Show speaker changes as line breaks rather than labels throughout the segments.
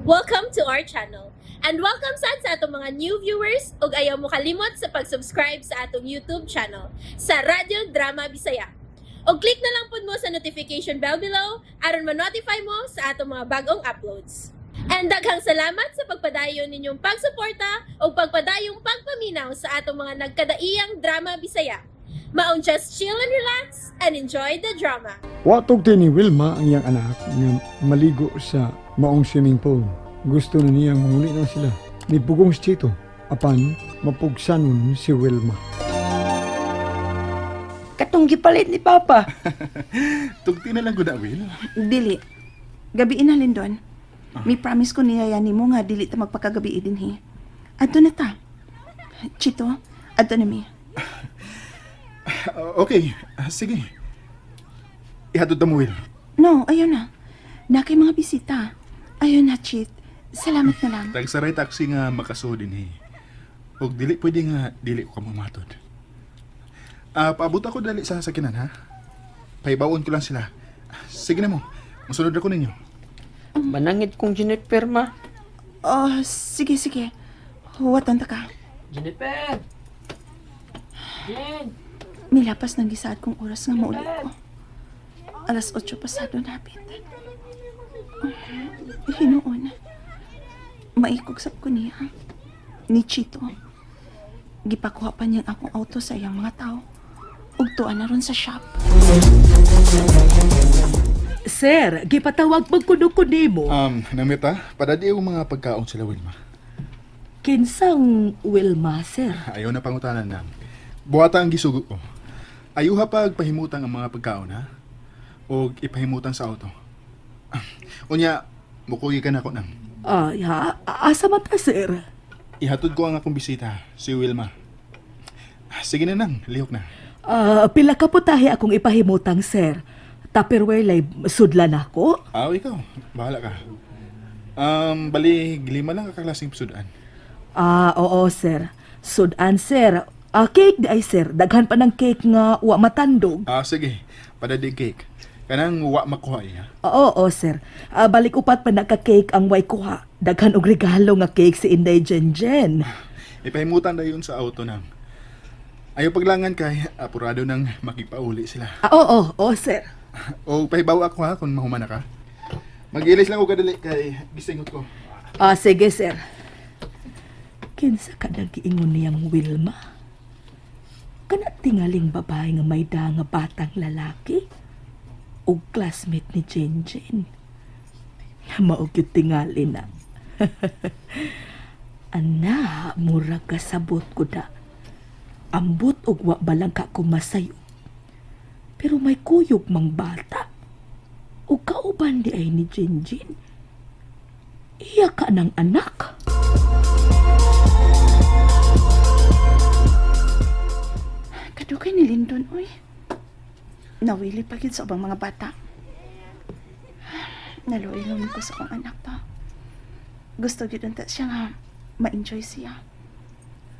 Welcome to our channel. And welcome sad sa atong mga new viewers ug ayaw mo kalimot sa pag-subscribe sa atong YouTube channel sa Radyo Drama Bisaya. Og click na lang pud mo sa notification bell below aron ma-notify mo sa atong mga bagong uploads. And daghang salamat sa pagpadayon ninyong pagsuporta ug pagpadayong pagpaminaw sa atong mga nagkadaiyang drama Bisaya. Maong just chill and relax and enjoy the drama.
Wa tugti ni Wilma ang iyang anak nga maligo sa maong swimming pool. Gusto na niyang manguli na sila. Nipugong si Chito, apan mapugsanon si Wilma.
Katong gipalit ni Papa.
Tugti na lang gud na, Will.
Dili. Gabiin na, Lindon. Mi promise ko niya yan mo nga dili ta magpakagabi din he. Adto na ta. Chito, adto na mi.
Ah, okay, sige. Ihatod na mo, Will.
No, ayaw na. Na kay mga bisita. Ayaw na, Chit. Salamat na lang.
Tagsaray taxi nga makasuod din eh. Og dili pwede nga dili ko kamo matod. Paabot ako dali sa sakinan ha. Paibawon ko lang sila. Sige na mo. Musunod ako ninyo.
Manangit kong Jennifer, ma.
Oh, sige, sige. Huwatan ta ka.
Jennifer! Jen!
Milapas ng gisaad kong oras nga mauli ko. Alas 8 pasado napit. Hinuon. Maikog sab ko niya. Ni Chito. Gipakuha pa niyang akong auto sa iyang mga tao. Ug tuan na ron sa shop.
Sir, gipatawag magkuno ko nimo.
Namita, padadi yung mga pagkaon sila, Wilma.
Kinsang Wilma, sir.
Ayaw na pangutanan na. Buhata ang gisugo ko. Ayuha pag pahimutang ang mga pagkaon, ha? O ipahimutan sa auto. Unya, mukuyi ka na ko nang.
Ay, ha? Asa man ta, sir?
Ihatod ko ang akong bisita, si Wilma. Sige na nang, lihok na.
Ah, pila ka putahe akong ipahimutang, sir. Tupperware lay sudlan ako.
Ah, ikaw, bahala ka. Bali, lima lang kaklaseng sudan.
Ah, oo, sir. Sudan, sir. Ah, cake di ay, sir. Daghan pa ng cake nga wa matandog.
Ah, sige, padadi cake. Kanang wa makuha eh, ha?
Oo, oo, sir. Ah, balik upat pa naka-cake ang way kuha. Daghan og regalo nga cake si Inday Jenjen.
Ipahimutan na yun sa auto nang. Ayaw paglangan kay, apurado nang makipauli sila.
Ah, oo, oo, sir.
O pahibaw ako ha kung mahuman na ka. Mag-ilis lang ko kadali kay gisingot ko.
Ah, sige, sir. Kinsa ka nang giingon niyang Wilma? Kana tingaling babae nga may da nga batang lalaki? O classmate ni Jenjen? Mao gyud tingali na. Ana, mura ka sabot ko da. Ambot og wa balang ka kumasayo. Pero may kuyog mang bata. O kauban di ay ni Jenjen. Iya ka ng anak.
Kadugay ni Lindon, oy. Nawili pa gid sa ubang mga bata. Naluoy lang ko sa akong anak pa. Gusto gid unta siya nga ma-enjoy siya.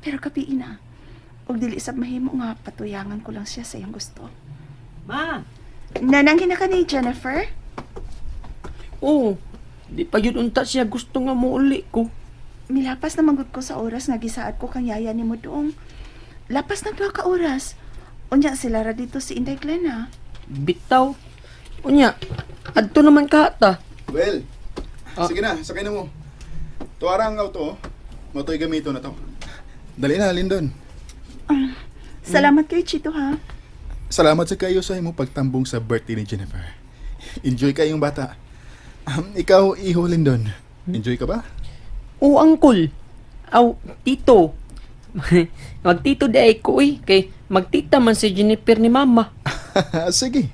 Pero kapiin na. Og dili sab mahimo nga patuyangan ko lang siya sa iyang gusto.
Ma!
Nanangin na ka ni Jennifer?
Oo. Di pa yun unta siya gusto nga muuli ko.
Milapas na manggod ko sa oras nga gisaad ko kang yaya nimo doong. Lapas na duha ka oras. Unya sila ra dito si Inday Glenna.
Bitaw. Unya, adto naman ka ta.
Well, sige na, sakay na mo. Tuwara ang auto, oh. Matoy gamito na to. Dali na, Lindon.
Salamat kay Chito ha.
Salamat sa kayo sa imong pagtambong sa birthday ni Jennifer. Enjoy kayong bata. Ikaw, iho, Lindon. Enjoy ka ba?
Oo, angkol. Aw, tito. Magtito di ay ko eh. Kay magtita man si Jennifer ni Mama.
Sige.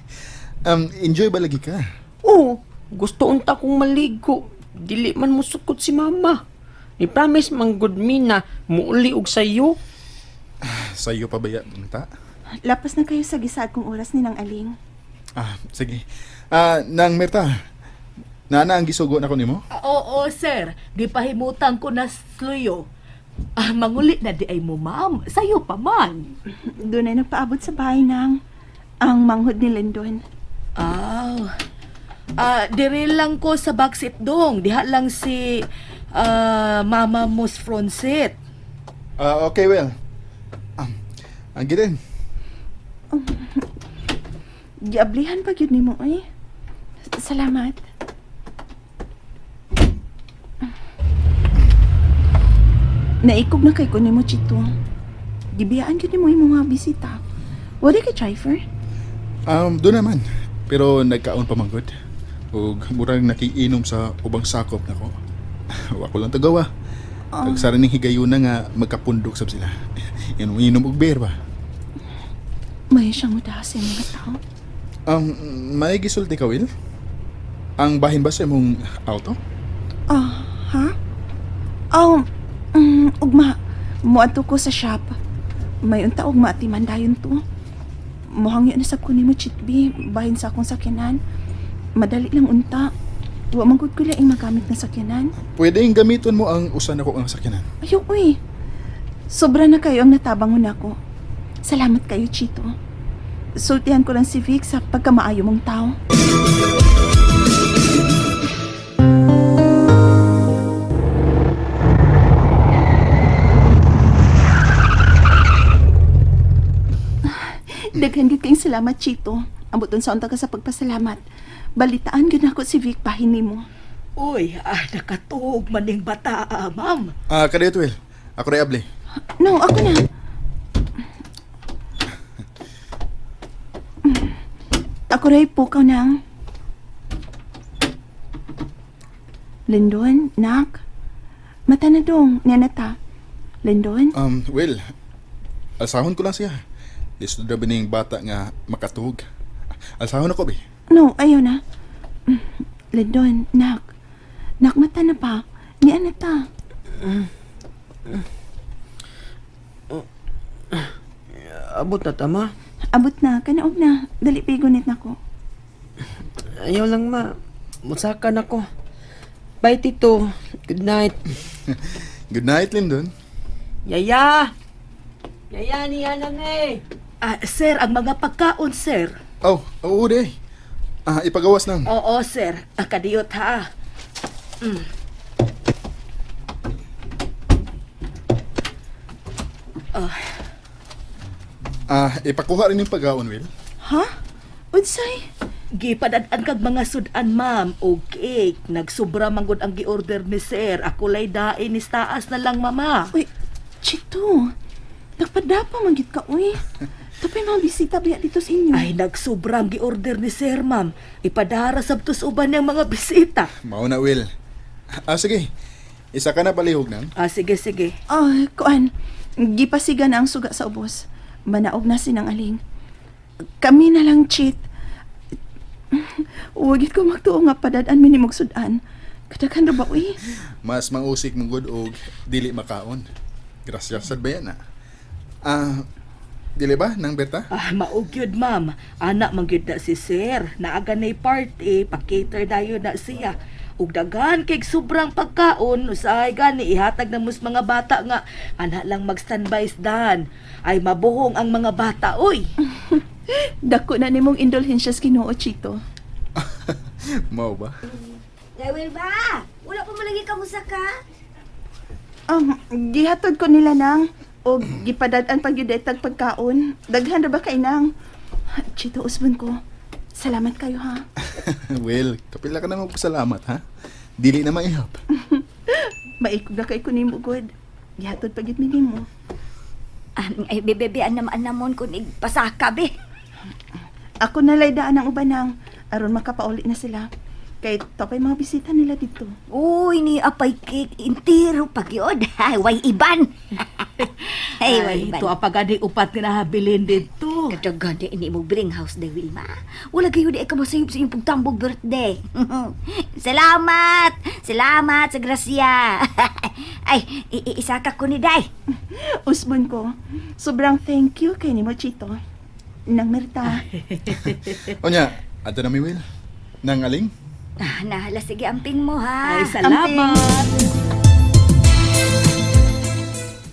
Enjoy ba lagi ka?
Oo, gusto unta kong maligo. Dili man musukot si Mama. Ni promise man good me na muuli og sayo.
Sa iyo pa ba yan, ta?
Lapas na kayo sa gisaad kong oras ni Nang Aling.
Ah, sige. Ah, Nang Merta, nana ang gisugo na ko nimo?
Ah, oo, sir. Gipahimutang ko na sluyo. Ah, manguli na di ay mo, ma'am. Sayo pa man.
Doon ay nagpaabot sa bahay ng ang manghod ni Lindon.
Aw. Dire lang ko sa backseat dong. Diha lang si mama mo sa front seat.
Okay, Will. Ang gilin.
Giablihan pa gyud nimo eh. Salamat. Naikog na kay ko nimo, Chito. Gibiyaan gyud nimo imong mga bisita. Wala ka driver?
Doon naman. Pero nagkaon pa manggod. Ug murang nakiinom sa ubang sakop nako. Wa ko lang tagawa. Tagsara ning higayuna nga magkapundok sab sila. Inom-inom og beer ba.
May siyang mudaha sa mga tao.
May gisulti ka, Will? Ang bahin ba sa imong auto?
Ah, ha? Oh, ugma. Muadto ko sa shop. May unta ugma ati mandayon to. Muhangyo na sab ko nimo Chitbi, bahin sa akong sakyanan. Madali lang unta. Wa man gud ko laing magamit na sakyanan.
Pwedeng gamiton mo ang usan ako ang sakyanan.
Ayaw, uy. Sobra na kayo ang natabangon ako. Salamat kayo, Chito. Sultihan ko lang si Vic sa pagkamaayo mong tao. Daghan gid kayong salamat, Chito. Ambot sa unta ka sa pagpasalamat. Balitaan gyud nako si Vic bahin nimo.
Uy, nakatuog man ning bata, ma'am.
Kadiyot, Will. Ako ray abli.
No, ako na. Ako rin pukaw nang. Lindon, nak. Mata na dong, nanata. Lindon,
Will, alsahon ko lang siya. Lisod ra ba ning bata nga makatug? Alsahon ako, be.
No, ayaw na. Lindon, nak. Nak, mata na pa. Ni anata.
Abot na tama.
Abot na, kanaog na. Dali pa gunit na ko.
Ayaw lang ma. Musakan ako. Bye tito. Good night.
Good night, Lindon.
Yaya! Yaya niya na eh.
Sir, ang mga pagkaon, sir.
Oh, oo, de. Ipagawas lang.
Oo, sir. Kadiyot ha.
Ipakuha rin yung pagkaon, Will.
Ha? Unsay?
Gipadad-an kag mga sudan, ma'am, o cake. Nagsubra manggod ang gi-order ni sir. Ako lay dain ni taas na lang, mama.
Uy, Chito. Nagpadapa man gid ka, uy. Tapay mga bisita biya dito sa inyo.
Ay, nagsubra ang gi-order ni sir, ma'am. Ipadara sabtos uban niyang mga bisita.
Mao na, Will. Sige. Isa ka na palihog nang.
Sige, sige.
Ah, kuan. Gipasiga na ang suga sa ubos. Manaog na sinang aling. Kami na lang, Chit. Huwag ko magtuo nga padad-an mi ni Magsudan. Kadaghan ra ba, uy?
Mas mausik mong good og dili makaon. Gracias sad ba yan, ah? Dili ba nang Berta?
Maugyod, ma'am. Anak, mangyud na si sir. Naaga na'y party, pa-cater dayon na siya. Ug daghan kay sobrang pagkaon, usahay gani ihatag na mos mga bata nga ana lang mag-standby dan. Ay mabuhong ang mga bata, oy.
Dako na nimong indulhensya sa Ginoo, Chito.
Mao ba?
Dahil ba? Wala pa malagi kamusta ka?
Gihatod ko nila nang o gipadad-an pag tag pagkaon. Daghan ra ba kay nang? Chito, usbon ko. Salamat kayo ha.
Will, kapila ka na magpasalamat, ha? Dili na maihap.
Maikog na kay ko nimo god. Gihatod pag mi nimo.
Ay, bebe, anam anamon ko ni pasaka be.
Ako na lay daan ang ubanang aron makapauli na sila. Kay topay mga bisita nila dito.
Uy, ni apay cake intiro pag yun. Ay, way iban. Ay, way
Ay,
iban.
ito apagani upat nga nahabilin dito.
Kadagan di ini mo bring house de Wilma. Wala kayo di ka masayop sa iyong pagtambog birthday. Salamat! Salamat sa grasya. Ay, isaka ko ni Day.
Usbon ko. Sobrang thank you kay nimo Chito. Nang Merta.
Onya, ato na mi Will. Nang aling?
Nahala, sige, amping mo ha.
Ay, salamat.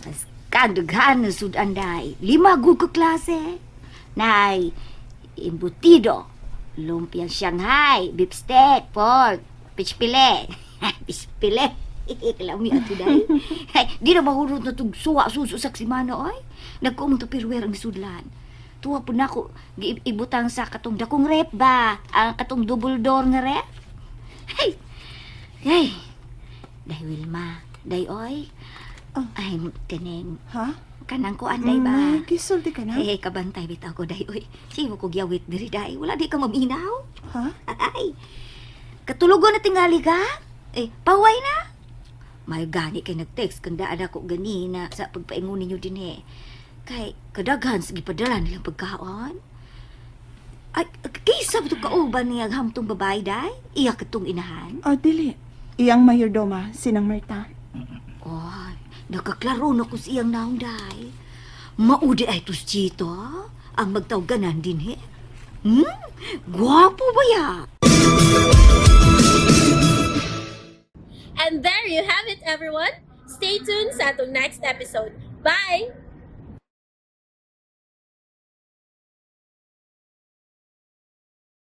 Mas kagdaghan ng sudan day. 5 gud ka klase. Nay, embutido. Lumpiang Shanghai, beef steak, pork, fish fillet. Fish fillet. Kalami ato day. Ay, di na mahurot na tug suwa suso sa simana oy. Nagkumo to pirwer ang sudlan. Tuwa po nako ibutang sa katong dakong rep ba? Ang katong double door nga rep. Ay. Ay. Day Wilma, day oy.
Oh.
Ay, kaning
Ha?
kanang kuan day ba?
May gisulti ka na?
Eh, kabantay bitaw ko day oy. Sige mo ko gyawit diri day. Wala di ka maminaw.
Ha?
Ay, katulogon na tingali ka? Eh, paway na. May gani kay nag-text kang daan ako ganina sa pagpaingon ninyo din eh. Kay kadaghan sa gipadala nilang pagkaon. Ay, kaysa ba itong kauban niya ang hamtong babae day? Iya katong inahan?
Oh, dili. Iyang mayordoma, sinang Marta.
Ay, nakaklaro na ko sa iyang naong day. Maudi ay tos Chito, ang magtawganan din he. Gwapo ba ya?
And there you have it, everyone. Stay tuned sa atong next episode. Bye!